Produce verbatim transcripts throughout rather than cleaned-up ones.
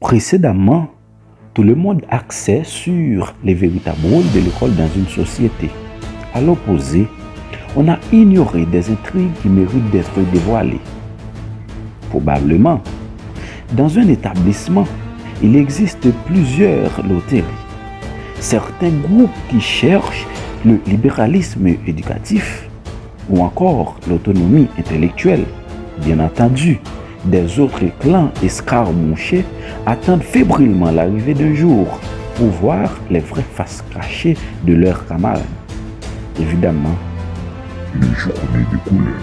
Précédemment, tout le monde axait sur les véritables rôles de l'école dans une société. À l'opposé, on a ignoré des intrigues qui méritent d'être dévoilées. Probablement, dans un établissement, il existe plusieurs loteries. Certains groupes qui cherchent le libéralisme éducatif ou encore l'autonomie intellectuelle, bien entendu, des autres clans escarmouchés attendent fébrilement l'arrivée d'un jour pour voir les vraies faces cachées de leurs camarades. Évidemment, les journées de couleur.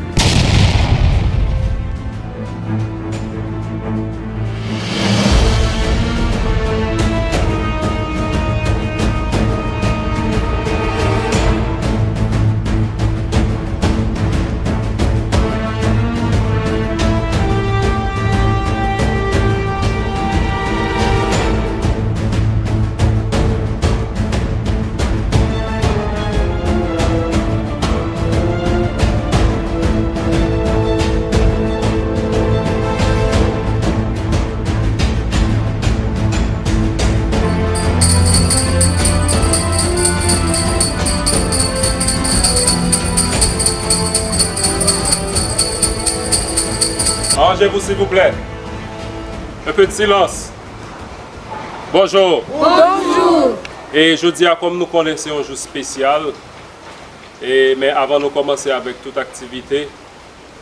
Arrangez-vous, s'il vous plaît. Un peu de silence. Bonjour. Bonjou. E jodi a, kòm nou konnen, se yon jou espesyal. E, men avan nou kòmanse avèk tout aktivite,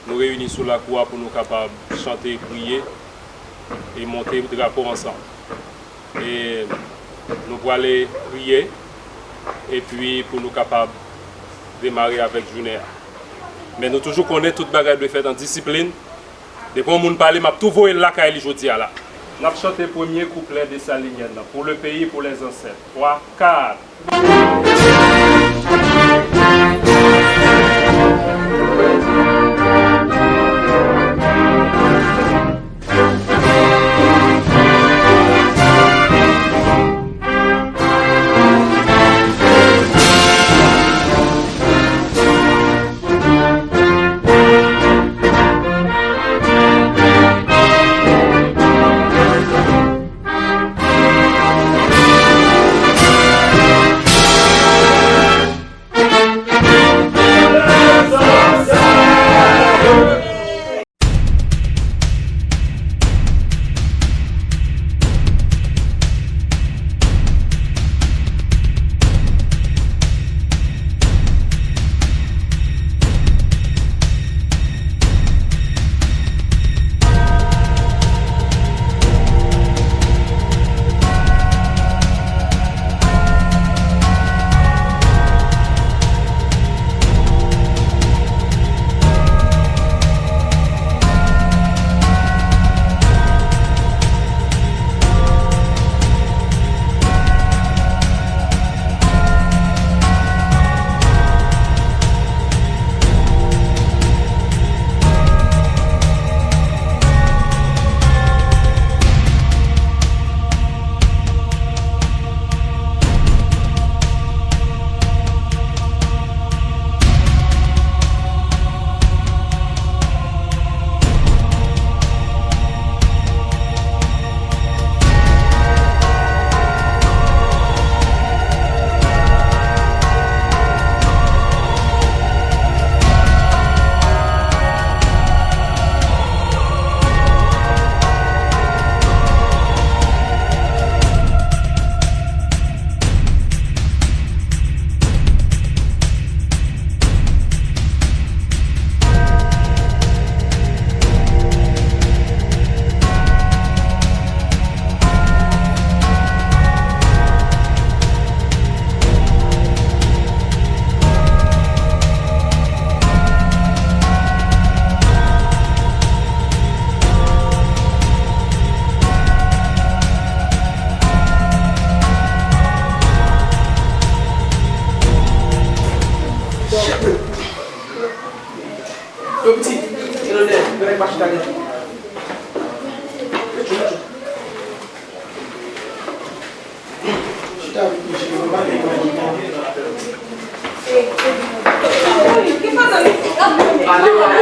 nou reyini sou lakou a pou nou kapab chante, priye e monte drapo ansanm. E nou prale priye, epi pou nou kapab demare avèk jounen an. Men nou toujou konnen tout bagay dwe fèt an disiplin. Depi yon moun pale, m ap tou voye l lakay li jodi a la. N ap chante premye kouplè Desalinyèn nan, Pour le pays, pour les ancêtres. Twa, kat. Yo pitit, se nan dèyè, yo nèg pa chita gen. Chita avèk misye, yo pa gen. Ale, ale.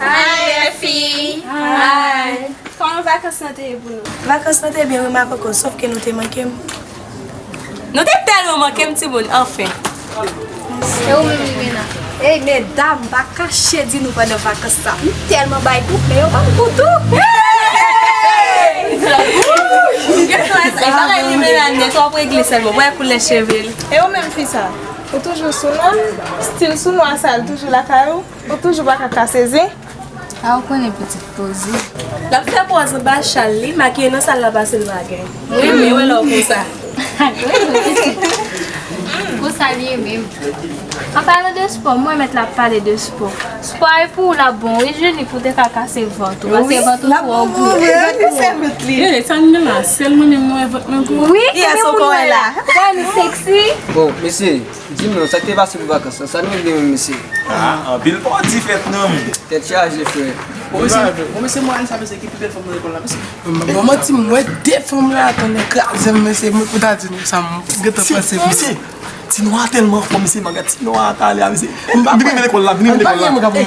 Hi, les filles! Hi! Kòman vakans lan te ye pou nou? Vakans lan te byen, wi, makòkò, sòf ke nou te manke m. Nou te tèlman manke m, timoun, anfen. E ou menm, Limena? Ey, medam, m pa kache di nou pandan vakans sa, m tèlman bay kou, men yo ban m kou tou. Hey! Gen sa, e bagay Limena nèt, w ap regle sèlman, wè koulè cheve l. E ou menm, fi sa? Ou toujou sou nwa? Stil sou nwa sa, l toujou lakay ou? Ou toujou pa ka kase zen? A, ou konnen pitit poze. L ap fè pòz anba chal li, makiye nan sal la pase l bagay. Wi, men wè lè w konsa. Konsa li ye menm. An palan de spò, mwen mèt la pale de spò. Spò a e pou ou l ap bon, wi, Julie, pou te ka kase vant ou. Paske vant ou twò gwo. E, sa n gen la, sèl mwen menm mwen vant mwen gwo. Wi, kiyès ankò wè la? Wè nou seksi. Bon, mesye, di m non, sa k te pase pou vakans lan? Sa nou regle menm, mesye? Ah, anpil pòti fèt non. Tèt chaje, frè. Bon, mesye, bon, mesye, mwen sa, mesye, ki pi bèl fanm nan lekòl la, mesye. Bon, manti, mwen de fanm la, tande kraze m, mesye, mwen pou ta di nou sa, m gentan panse, mesye. Ti nwa tèlman fò, mesye, manga ti nwa talè a, mesye. M pa kwè. Vini lekòl la, vini lekòl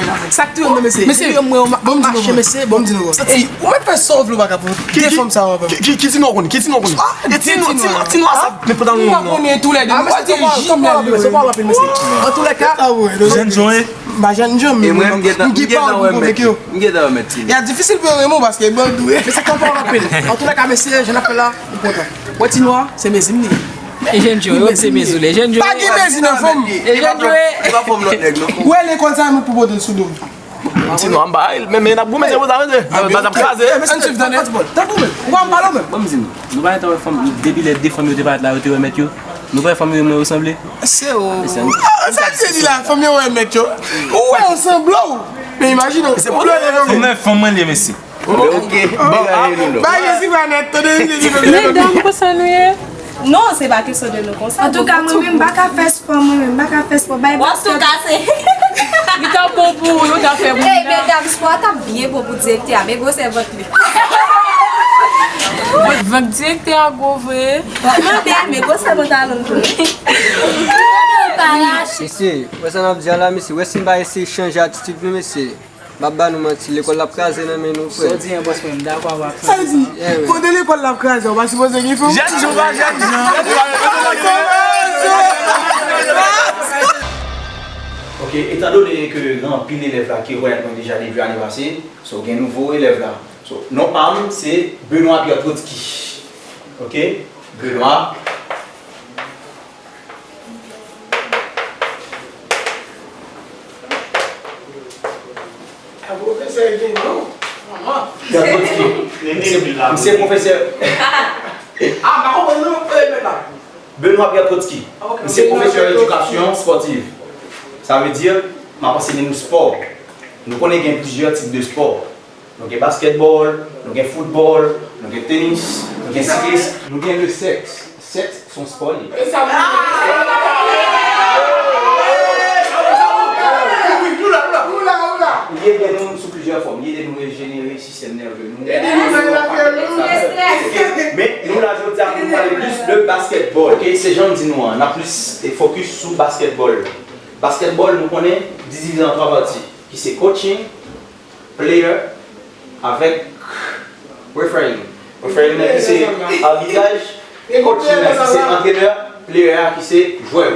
la. Sa k touye m, mesye. Mesye, mwen, m ap mache, mesye, bon, m di nou, bon. Santi, ou mèt fè sa w vle, ou pa ka pran de fanm sa yo anvan. Ki, ki, ki ti nwa w konnen? Ki ti nwa w konnen? Ah, e ti nwa, ti nwa, ti nwa sa, men pantalon nou. M pa konnen tou lè de. Ah, mesye, se pa, se pa rapèl, mesye. An tou lè ka, jèn jan, wi. M pa jèn jan, men m gen pawòl pou konvenk yo. M gentan remèt ti. Ya difisil pou yo renmen w paske bandou ye. Men se kanpe w rapèl. An tou lè ka, mesye, jan n ap fè la, m kontan. Wè ti nwa, se mezi m li ye. E jèn jan, yo se mezi w li ye. Jèn jan. Pa gen mezi nan fanm. E jèn jan. Ou wè lekòl sa, nou pou pote l sou do m. Ti nwa, m ba l, men, men n ap goumen, se pou sa, mesye. Baz ap kraze. Ann swiv, tande, ti bòl. Tanpri, men. Ou pa m pale w menm. Ban m di nou, nou pa gentan wè fanm, depi lè de fanm yo te parèt la, yo te wè mèt yo. Nou pa wè fanm yo, mwen yo sanble. Se ou. Sa l te di la, fanm yo wè mèt yo. Ou wè yo sanble w. Men imajine w. Se pou fanm mwen li ye, mesye. Ok. Bon, ba Jezi pa nèt, tande Jezi pa nèt. Medam, konsa nou ye? Non, se pa kesyon de nou konsa. Antouka, mwen menm, m pa ka fè spò, mwen menm, m pa ka fè spò. Bay baskèt. Antouka, se. Li t ap bon pou ou, yo t ap fè moun nan. Ey, medam, spò a t ap byen bon pou direktè a, men gwosè vant li. Vant direktè a gwo vre. Mande, men gwosè pantalon l tou. Mesye, wè sa n ap di a la, mesye, wè si n pa eseye chanje atitid nou, mesye. M ap ba nou manti, lekòl la ap kraze nan men nou, frè. Sa w di an, bòs mwen, m dakò avè w. Sa l di, kote lekòl la ap kraze, ou pa sipoze gen fanm? Jèn jan, pa jèn jan. Ok, etandone ke gen anpil elèv la ki rekonèt mwen deja depi ane pase, so gen nouvo elèv la. So, non pa m, se Benoît Pierre Trotsky. Ok? Benoît. A pwofesè gen non. Pierre Trotsky. Misye, misye pwofesè. Ah, m pa konprann non, e, mèt la. Benoît Pierre Trotsky. Ah, ok. Misye pwofesè edikasyon espòtiv. Sa vle di, m ap anseye nou spò. Nou konnen gen plizyè tip de spò. Nou gen baskètbòl, nou gen foutbòl, nou gen tenis, nou gen siklis, nou gen le sèks. Sèks se yon spò li ye. Li ede nou sou plizyè fòm. Li ede nou rejenere sistèm nève nou. Men nou la jodi a pou nou pale plis de baskètbòl. Ok, se jan m di nou an, n ap plis fokis sou baskètbòl. Baskètbòl, nou konnen, divize an twa pati, ki se coaching, player avèk refereeing. Refereeing nan ki se arbitraj, coaching nan ki se antrenè, player a ki se jwè.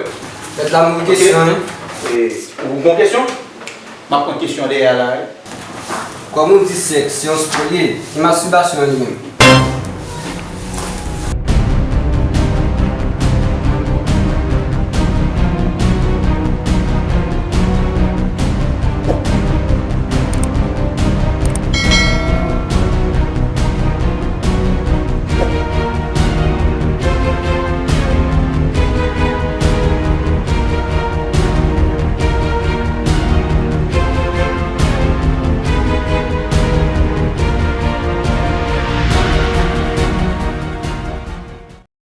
Mèt la, m gen kesyon, wi. E, ou gon kesyon? M ap pran kesyon dèyè a la, wi. Kòm ou di sèks se yon spò li ye, e mastibasyon an li menm?